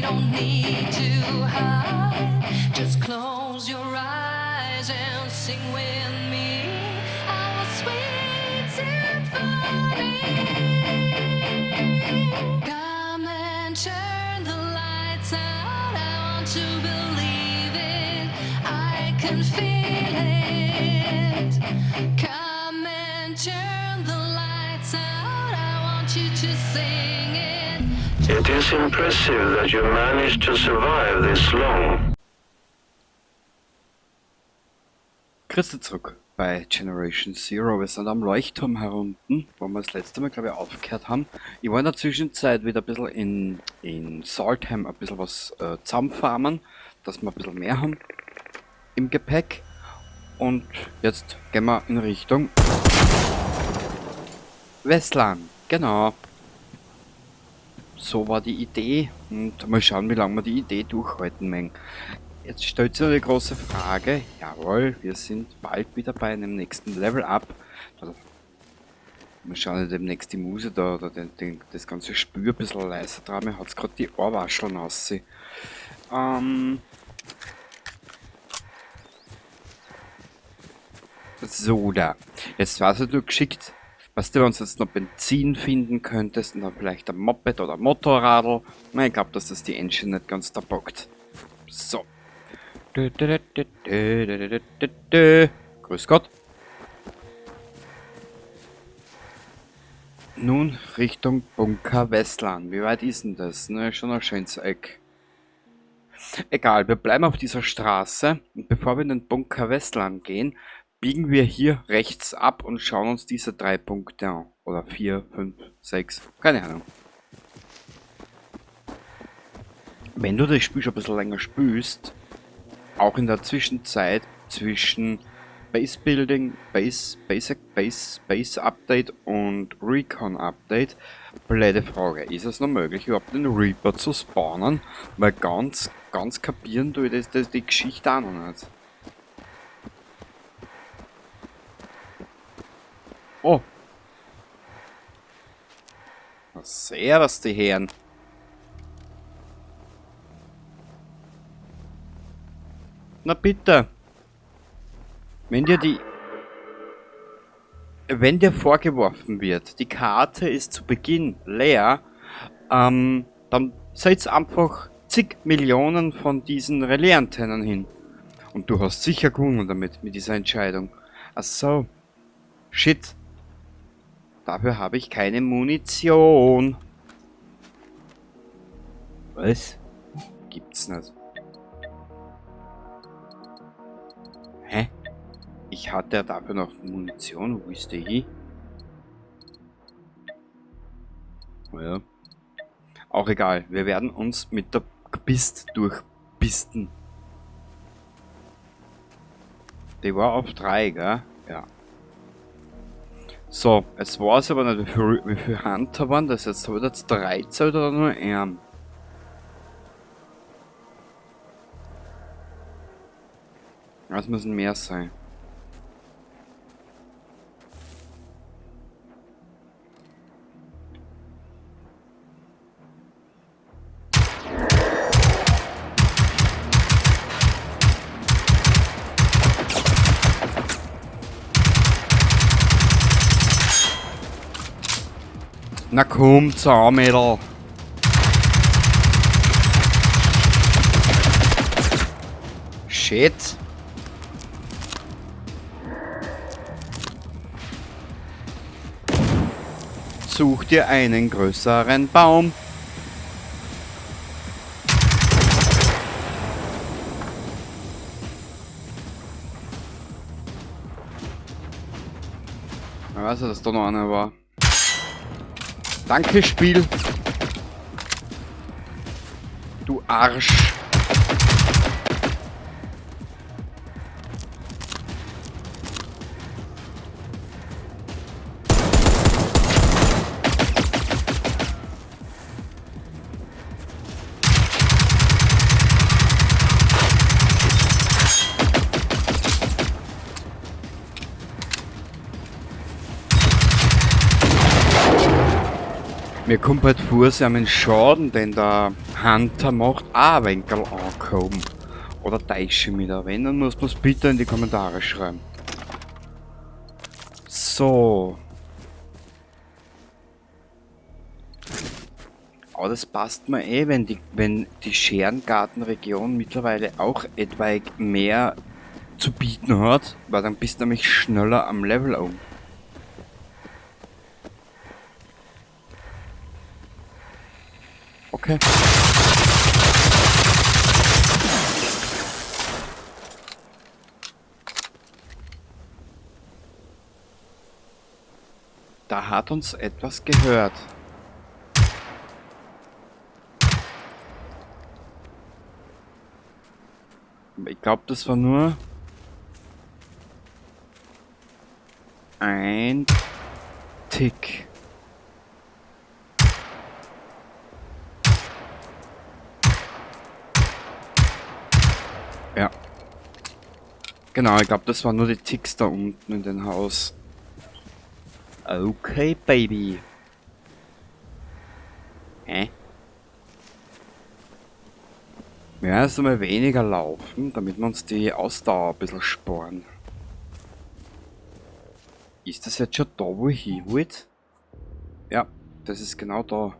don't need to hide. Just close your eyes and sing with me our sweet symphony. Come and turn the lights out. I want to believe it. I can feel it. Come and turn the lights out. I want you to sing it. It is impressive that you managed to survive this long. Grüße zurück bei Generation Zero. Wir sind am Leuchtturm herunten, wo wir das letzte Mal, glaube ich, aufgehört haben. Ich war in der Zwischenzeit wieder ein bisschen in Salthamn ein bisschen was zusammenfarmen, dass wir ein bisschen mehr haben im Gepäck. Und jetzt gehen wir in Richtung Vesslan. Genau. So war die Idee. Und mal schauen, wie lange wir die Idee durchhalten mögen. Jetzt stellt sich die große Frage, jawohl, wir sind bald wieder bei einem nächsten Level-Up. Mal schauen, demnächst die Muse da oder das ganze Spür ein bisschen leiser dran, mir hat's grad die Ohrwascheln aussehen. So da. Jetzt war's ja nur geschickt. Weißt du, wenn du jetzt noch Benzin finden könntest und dann vielleicht ein Moped oder ein Motorradl. Na, ich glaub, dass das die Engine nicht ganz da bockt. So. Dö, dö, dö, dö, dö, dö, dö, dö. Grüß Gott. Nun Richtung Bunker Vesslan. Wie weit ist denn das? Ne, schon ein schönes Eck. Egal, wir bleiben auf dieser Straße. Und bevor wir in den Bunker Vesslan gehen, biegen wir hier rechts ab und schauen uns diese 3 Punkte an. Oder 4, 5, 6, keine Ahnung. Wenn du das Spiel schon ein bisschen länger spielst, auch in der Zwischenzeit zwischen Base Building, Base, Basic, Base, Base Update und Recon Update, blöde Frage, ist es noch möglich, überhaupt den Reaper zu spawnen? Weil ganz, ganz kapieren tue ich die Geschichte auch noch nicht. Oh! Na, servus, die Herren! Na bitte! Wenn dir vorgeworfen wird, die Karte ist zu Beginn leer, dann setz einfach zig Millionen von diesen Relais-Antennen hin. Und du hast sicher gewonnen damit, mit dieser Entscheidung. Ach so. Shit. Dafür habe ich keine Munition. Was? Gibt's nicht. Hä? Ich hatte ja dafür noch Munition. Wo ist die hin? Ja. Auch egal. Wir werden uns mit der Pist durchpisten. Die war auf 3, gell? Ja. So, jetzt weiß ich aber nicht, wie viel Hunter waren das jetzt. Habe ich jetzt 13 oder nur einen? Das müssen mehr sein. Na komm, Zaumädel. Shit. Such dir einen größeren Baum. Ich weiß ja, dass da noch einer war. Danke, Spiel. Du Arsch. Mir kommt halt vor, sie haben einen Schaden, den der Hunter macht auch ein wenig angehoben. Oder täusche ich mich da? Wenn, dann muss man es bitte in die Kommentare schreiben. So. Aber das passt mir eh, wenn die Scherengartenregion mittlerweile auch etwaig mehr zu bieten hat, weil dann bist du nämlich schneller am Level oben. Okay. Da hat uns etwas gehört. Ich glaub, das war nur ein Tick. Ja. Genau, ich glaub, das waren nur die Ticks da unten in dem Haus. Okay, Baby. Hä? Wir werden jetzt einmal weniger laufen, damit wir uns die Ausdauer ein bisschen sparen. Ist das jetzt schon da, wo ich hin wollte? Ja, das ist genau da.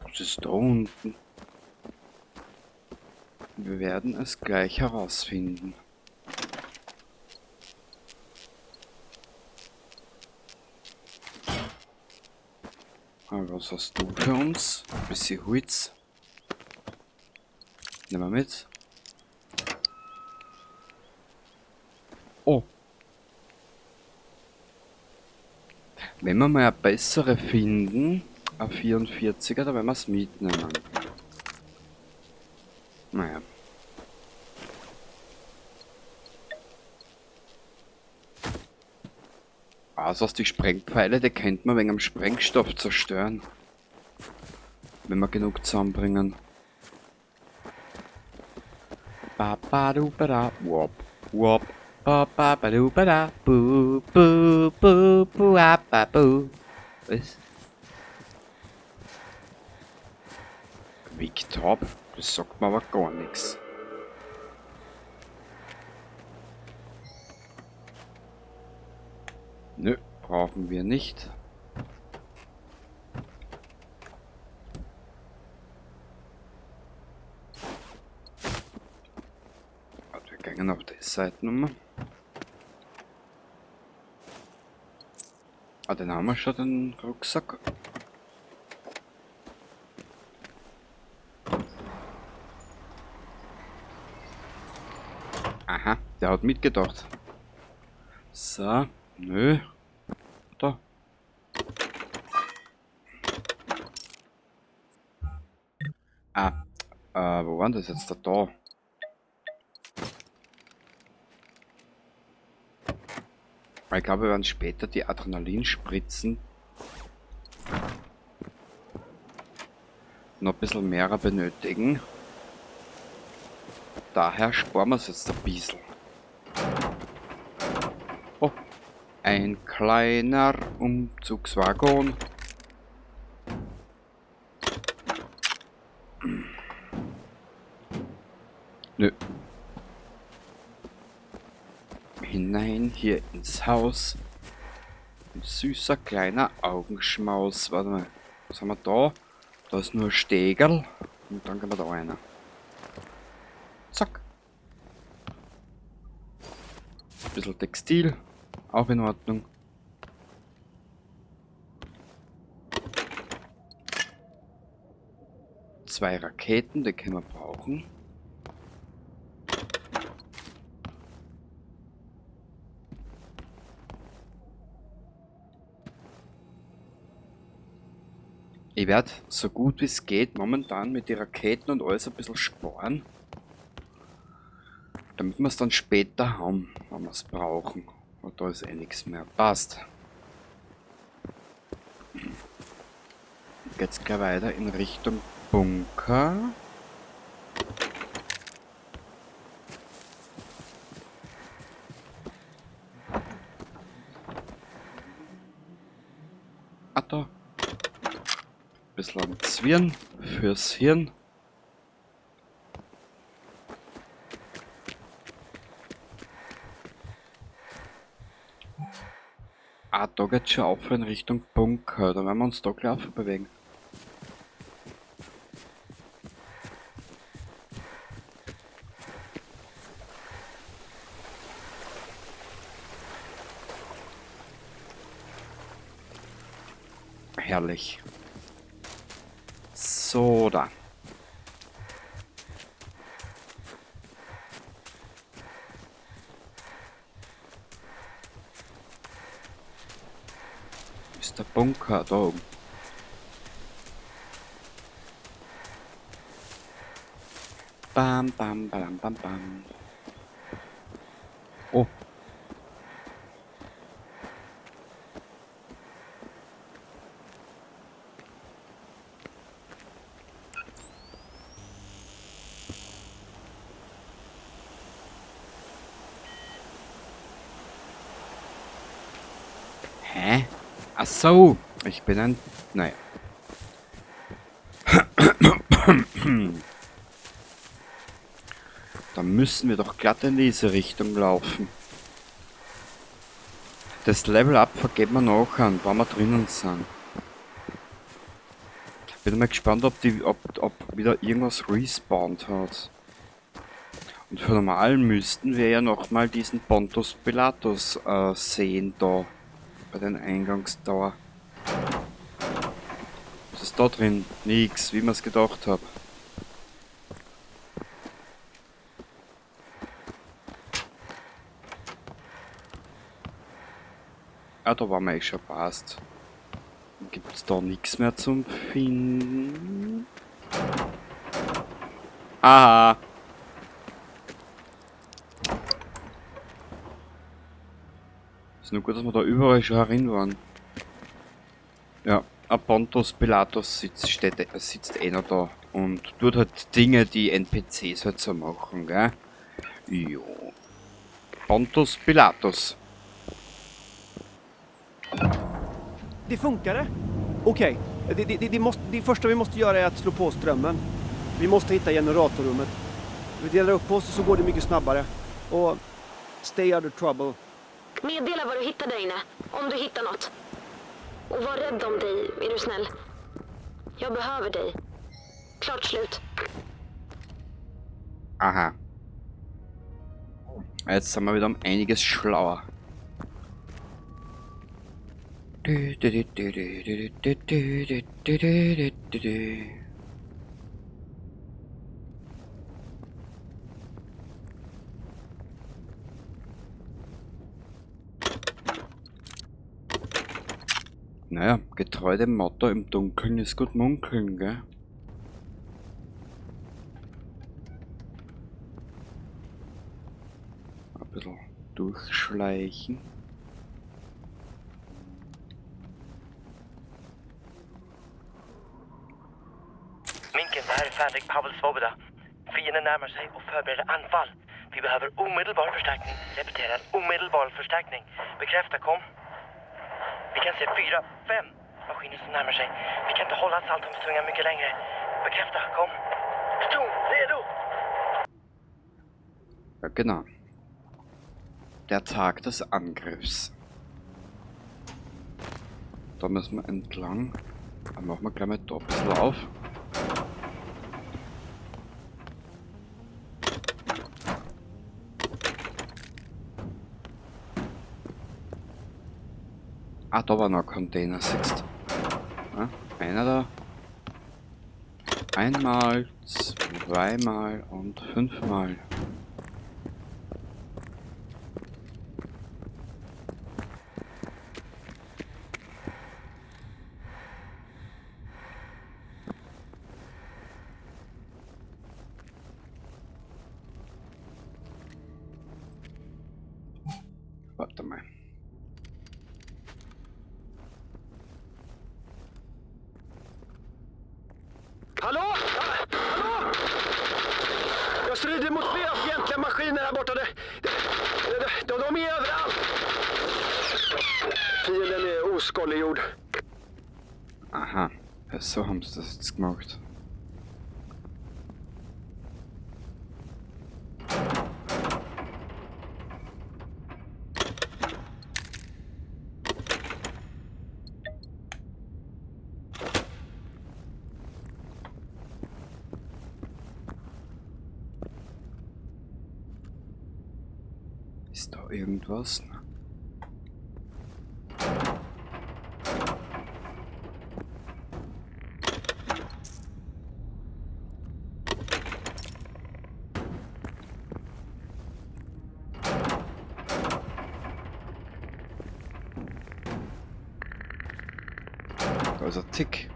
Was ist da unten? Wir werden es gleich herausfinden. Aber was hast du für uns? Ein bisschen Holz. Nehmen wir mit. Oh. Wenn wir mal eine bessere finden, ein 44er, da werden wir's mitnehmen. Naja. Also aus die Sprengpfeile, die könnte man wegen dem Sprengstoff zerstören. Wenn wir genug zusammenbringen. Ba, ba, du, ba, da, wop, wop. Ba, ba, ba, du, ba, da, bu, bu, bu, bu, a, ba, bu. Was? Victor? Das sagt mir aber gar nichts. Nö, brauchen wir nicht. Warte, wir gehen auf die Seite nochmal. Ah, den haben wir schon, den Rucksack. Aha, der hat mitgedacht. So, nö. Da. Ah, wo war denn das jetzt? Da. Ich glaube, wir werden später die Adrenalinspritzen noch ein bisschen mehr benötigen. Daher sparen wir es jetzt ein bisschen. Oh, ein kleiner Umzugswaggon. Nö. Hinein hier ins Haus. Ein süßer kleiner Augenschmaus. Warte mal, was haben wir da? Da ist nur ein Stegerl. Und dann gehen wir da rein. Zack. Ein bisschen Textil. Auch in Ordnung. 2 Raketen, die können wir brauchen. Ich werd so gut wie's geht momentan mit den Raketen und alles ein bisschen sparen. Damit wir's dann später haben, wenn wir's brauchen. Und da ist eh nichts mehr. Passt. Geht's gleich weiter in Richtung Bunker. Ah, da. Bisschen am Zwirn fürs Hirn. Ah, da geht's schon auf in Richtung Bunker. Da werden wir uns da gleich bewegen. Herrlich. So, da. Ist der Bunker da oben? Bam, bam, bam, bam, bam. Oh. Hä? Ach so, ich bin ein... Naja. Da müssen wir doch glatt in diese Richtung laufen. Das Level-Up vergeben wir noch an, wann wir drinnen sind. Bin mal gespannt, ob wieder irgendwas respawnt hat. Und für normal müssten wir ja nochmal diesen Pontus Pilatus sehen da. Bei den Eingangstor. Was ist da drin? Nix, wie mir's gedacht hab. Ah, da waren wir eh schon, passt. Dann gibt's da nix mehr zum Finden. Aha! Ist nur gut, dass wir da überall schon herin waren. Ja, ein Pontus Pilatus sitzt eh noch da und tut halt Dinge, die N P Cs halt so machen, gell? Jo. Pontus Pilatus. Det funkade. Okej, det första vi måste göra är att slå på strömmen. Vi måste hitta generatorrummet. Vi delar upp oss så går det mycket snabbare. Och stay out of trouble. Meddela vad du hittar där inne, om du hittar något. Och var rädd om dig, är du snäll. Jag behöver dig. Klart slut. Aha. Jetzt sind wir wieder um einiges schlauer. Du, du, du, du, du, du, du, du, du, du, du, du, du. Naja, getreu dem Motto, im Dunkeln ist gut munkeln, gell? Ein bisschen durchschleichen. Minken, det här är färdig Pavel Svoboda. Fienden närmar sig och förbereder anfall. Vi behöver omedelbar förstärkning. Repeterar, omedelbar förstärkning. Bekräfta, kom. Vi kan se 4, 5 maskiner som närmar sig. Vi kan inte hålla Saltholmstungan mycket längre. Bekräfta, kom. Pluton, redo! Ja, genau. Der Tag des Angriffs. Da müssen wir entlang. Dann machen wir gleich mal da ein bisschen auf. Ah, da war noch ein Container, siehst du. Ja, einer da. Einmal, zweimal und 5-mal. Überhaupt einmal. Hallå? Hallå? Jag strider mot flera fientliga maskiner här borta. De är överallt. Fienden är oskadliggjord. Aha, so haben sie das jetzt gemacht. Ist da irgendwas? Da ist ein Tick.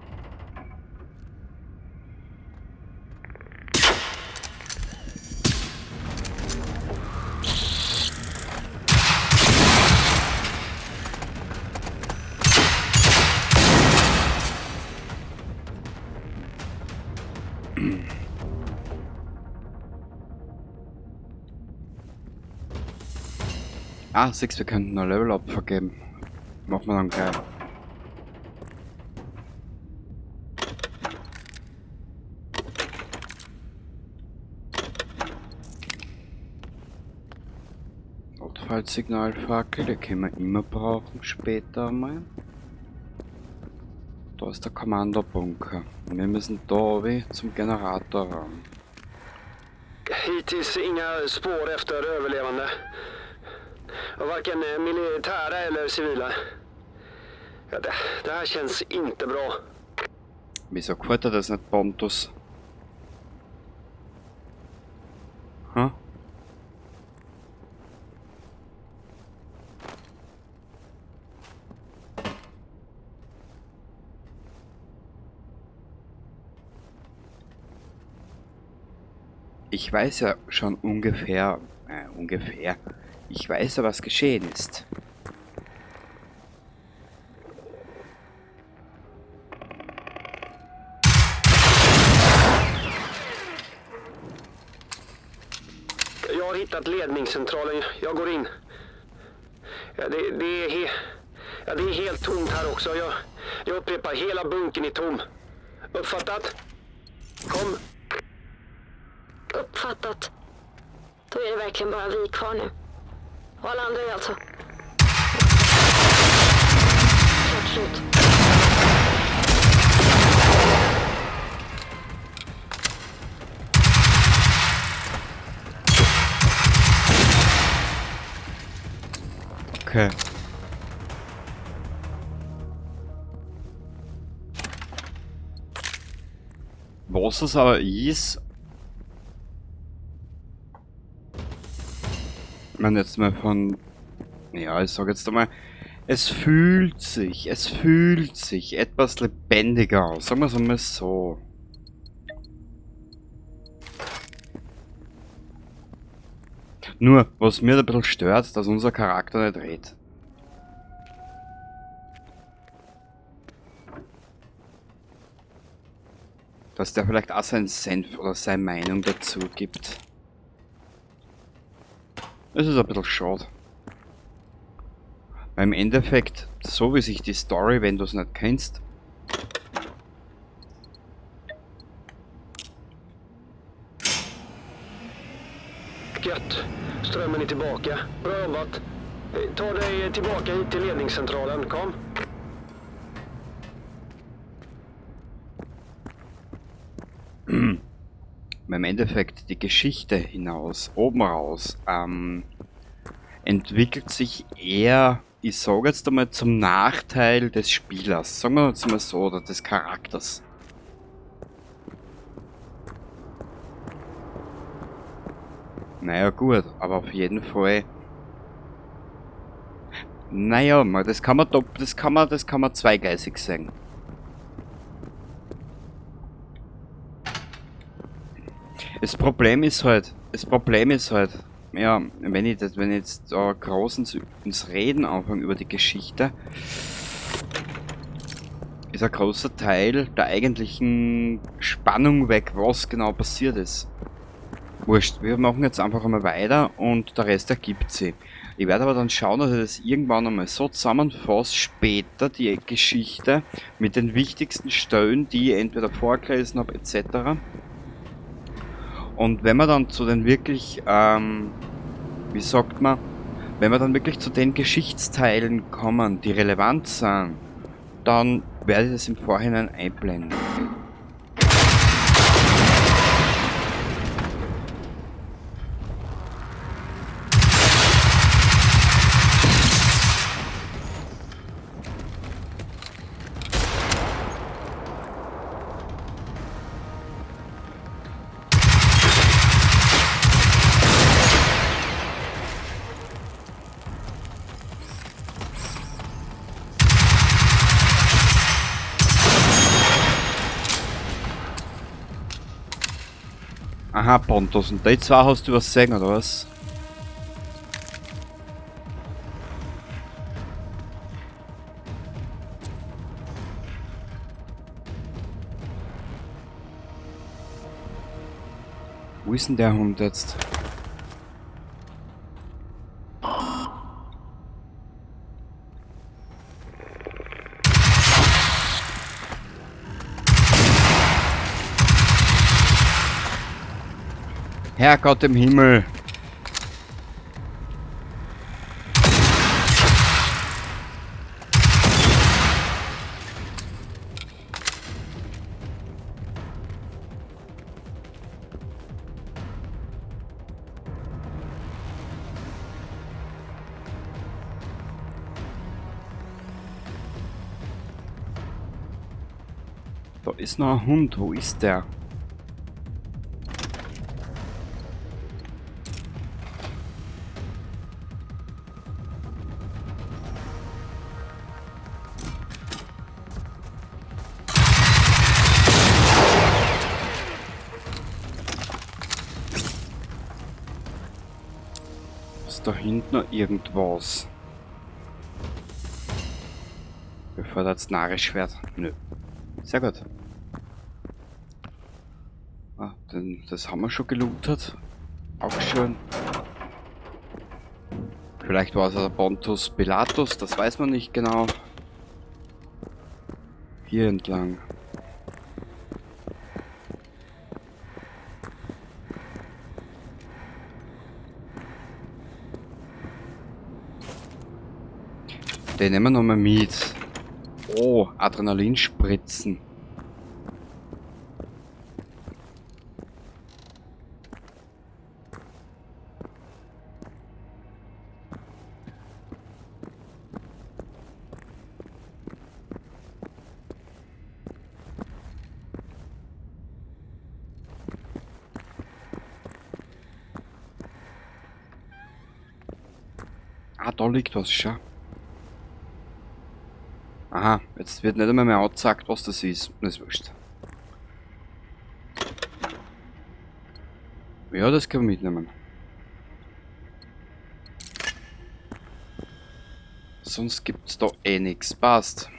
Ah, 6, wir könnten ein Level Up vergeben. Machen wir dann gleich. Notfallsignalfackel, die können wir immer brauchen später mal. Da ist der Kommandobunker. Wir müssen da runter zum Generatorraum. Hittills inga spår efter överlevande. Varken militära eller civila. Ja, det här känns inte bra. Wieso gefällt dir das nicht, Pontus? Ha? Ich weiß ja schon ungefähr, ich weiß ja, was geschehen ist. Jag har hittat ledningscentralen. Jag går in. Ja, det är helt tomt här också. Jag upprepar, hela bunkern är tom. Uppfattat? Kom. Uppfattat. Då är det verkligen bara vi kvar nu. Och alla andra är alltså... Klart slut. Okay. Was es aber ist... Ich meine jetzt mal von... Ja, ich sag jetzt einmal... Es fühlt sich etwas lebendiger aus. Sagen wir es einmal so. Nur, was mir da ein bisschen stört, dass unser Charakter nicht redet. Dass der vielleicht auch seinen Senf oder seine Meinung dazu gibt. Das ist ein bisschen schade. Weil im Endeffekt, so wie sich die Story, wenn du es nicht kennst, Gött. Strömmen är tillbaka. Bra jobbat. Ta dig tillbaka hit till ledningscentralen. Kom. Im Endeffekt die Geschichte hinaus, oben raus, entwickelt sich eher, ich sage jetzt einmal, zum Nachteil des Spielers, sagen wir jetzt mal so, oder des Charakters. Naja gut, aber auf jeden Fall. Naja, das kann man zweigleisig sehen. Das Problem ist halt, Ja, wenn ich das, wenn ich jetzt da groß ins Reden anfange über die Geschichte, ist ein großer Teil der eigentlichen Spannung weg, was genau passiert ist. Wurscht, wir machen jetzt einfach einmal weiter und der Rest ergibt sich. Ich werde aber dann schauen, dass ich das irgendwann einmal so zusammenfasse, später die Geschichte mit den wichtigsten Stellen, die ich entweder vorgelesen habe, etc. Und wenn wir dann zu den wirklich, wie sagt man, wenn wir dann wirklich zu den Geschichtsteilen kommen, die relevant sind, dann werde ich das im Vorhinein einblenden. Aha, Pontus. Und die zwei hast du was sagen, oder was? Wo ist denn der Hund jetzt? Herrgott im Himmel. Da ist noch ein Hund. Wo ist der? Ist da hinten noch irgendwas? Bevor das narrisch wird. Nö. Sehr gut. Ah, denn das haben wir schon gelootet. Auch schön. Vielleicht war es der Pontus Pilatus, das weiß man nicht genau. Hier entlang. Den nehmen wir nochmal mit. Oh, Adrenalinspritzen. Ah, da liegt was, schau. Aha, jetzt wird nicht einmal mehr angezeigt, was das ist. Das ist wurscht. Ja, das können wir mitnehmen. Sonst gibt's da eh nix. Passt.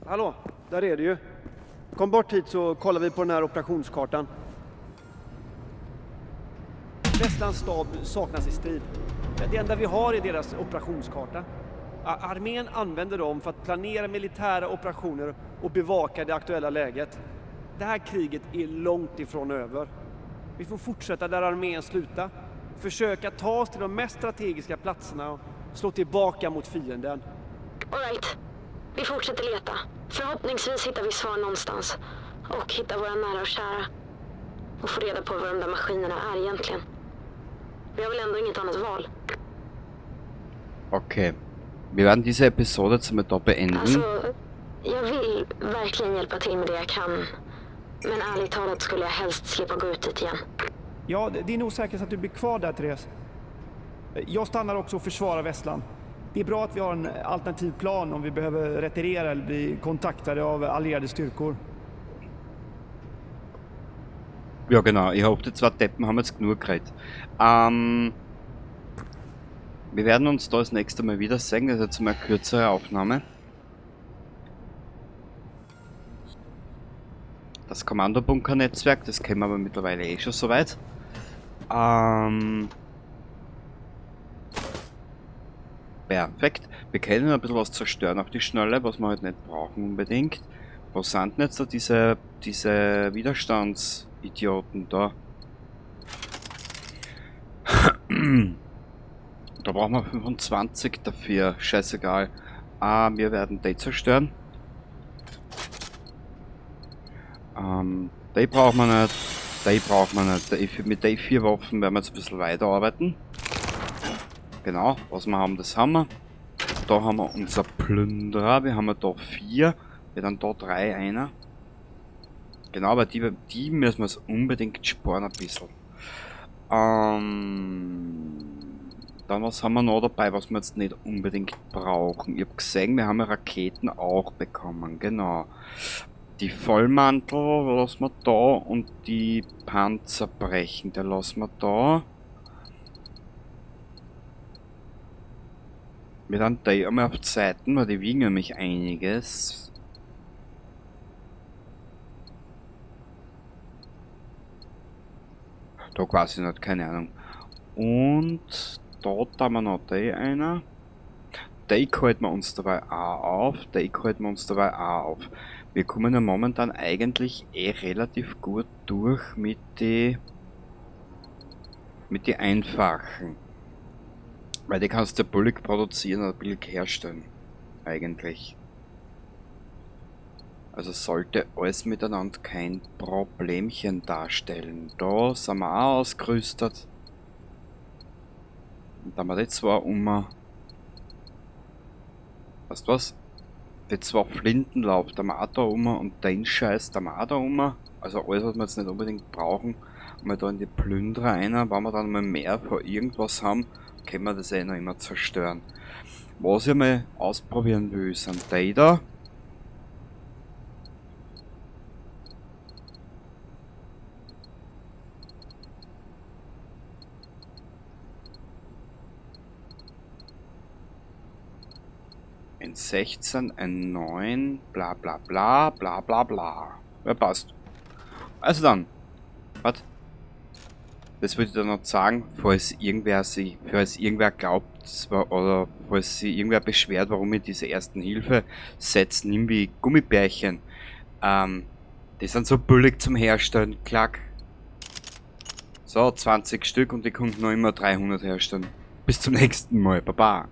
Hallå, där är det ju. Kom bort hit så kollar vi på den här operationskartan. Västlands stab saknas i strid. Det enda vi har är deras operationskarta. Armén använder dem för att planera militära operationer och bevaka det aktuella läget. Det här kriget är långt ifrån över. Vi får fortsätta där armén slutar. Försöka ta oss till de mest strategiska platserna och slå tillbaka mot fienden. All right. Vi fortsätter leta. Förhoppningsvis hittar vi svar någonstans. Och hittar våra nära och kära. Och får reda på vad de där maskinerna är egentligen. Vi har väl ändå inget annat val. Okay. Wir werden diese Episode jetzt mal da beenden. Alltså, jag vill verkligen hjälpa till med det jag kan. Men ärligt talat skulle jag helst slippa gå ut dit igen. Ja, det är nog säkert att du blir kvar där, Therese. Jag stannar också och försvarar Vestland. Det är bra att vi har en alternativ plan om vi behöver retirera eller bli kontaktade av allierade styrkor. Ja genau, ich hoffe, die zwei Deppen haben jetzt genug geredet. Wir werden uns da das nächste Mal wiedersehen. Das ist jetzt mal eine kürzere Aufnahme. Das Kommando-Bunker-Netzwerk, das kennen wir aber mittlerweile eh schon soweit. Perfekt. Wir können ein bisschen was zerstören auf die Schnelle, was wir halt nicht brauchen unbedingt. Wo sind denn jetzt da diese Widerstandsidioten da? Da brauchen wir 25 dafür. Scheißegal. Wir werden die zerstören. Die brauchen wir nicht. Die brauchen wir nicht. Mit den 4 Waffen werden wir jetzt ein bisschen weiterarbeiten. Genau, was wir haben, das haben wir. Da haben wir unser Plünderer. Wir haben ja da 4. Wir haben da 3, einer. Genau, aber die müssen wir unbedingt sparen ein bisschen. Dann was haben wir noch dabei, was wir jetzt nicht unbedingt brauchen? Ich hab gesehen, wir haben ja Raketen auch bekommen, genau. Die Vollmantel lassen wir da und die Panzerbrechen, der lassen wir da. Wir dann die einmal auf Zeiten, weil die wiegen nämlich einiges. Da quasi nicht, keine Ahnung. Und da haben wir noch die einer. Die halten wir uns dabei auch auf. Die halten wir uns dabei auch auf. Wir kommen ja momentan eigentlich eh relativ gut durch mit die einfachen. Weil die kannst du ja billig produzieren oder billig herstellen. Eigentlich. Also sollte alles miteinander kein Problemchen darstellen. Da sind wir auch ausgerüstet. Und da haben wir die zwei um. Weißt du was? Die zwei Flintenlauf, da haben wir auch da um und den Scheiß, da haben wir auch da um. Also alles, was wir jetzt nicht unbedingt brauchen. Mal da in die Plünderer rein, wenn wir dann mal mehr von irgendwas haben, können wir das eh noch immer zerstören. Was ich mal ausprobieren will, sind die da. Ein 16, ein 9, bla bla bla, bla bla bla. Ja, passt. Also dann. Was? Das würde ich dann noch sagen, falls irgendwer sich, falls irgendwer glaubt, zwar, oder falls sich irgendwer beschwert, warum ich diese ersten Hilfe-Sets nehme wie Gummibärchen. Die sind so billig zum Herstellen, klack. So, 20 Stück und die konnten noch immer 300 herstellen. Bis zum nächsten Mal, baba.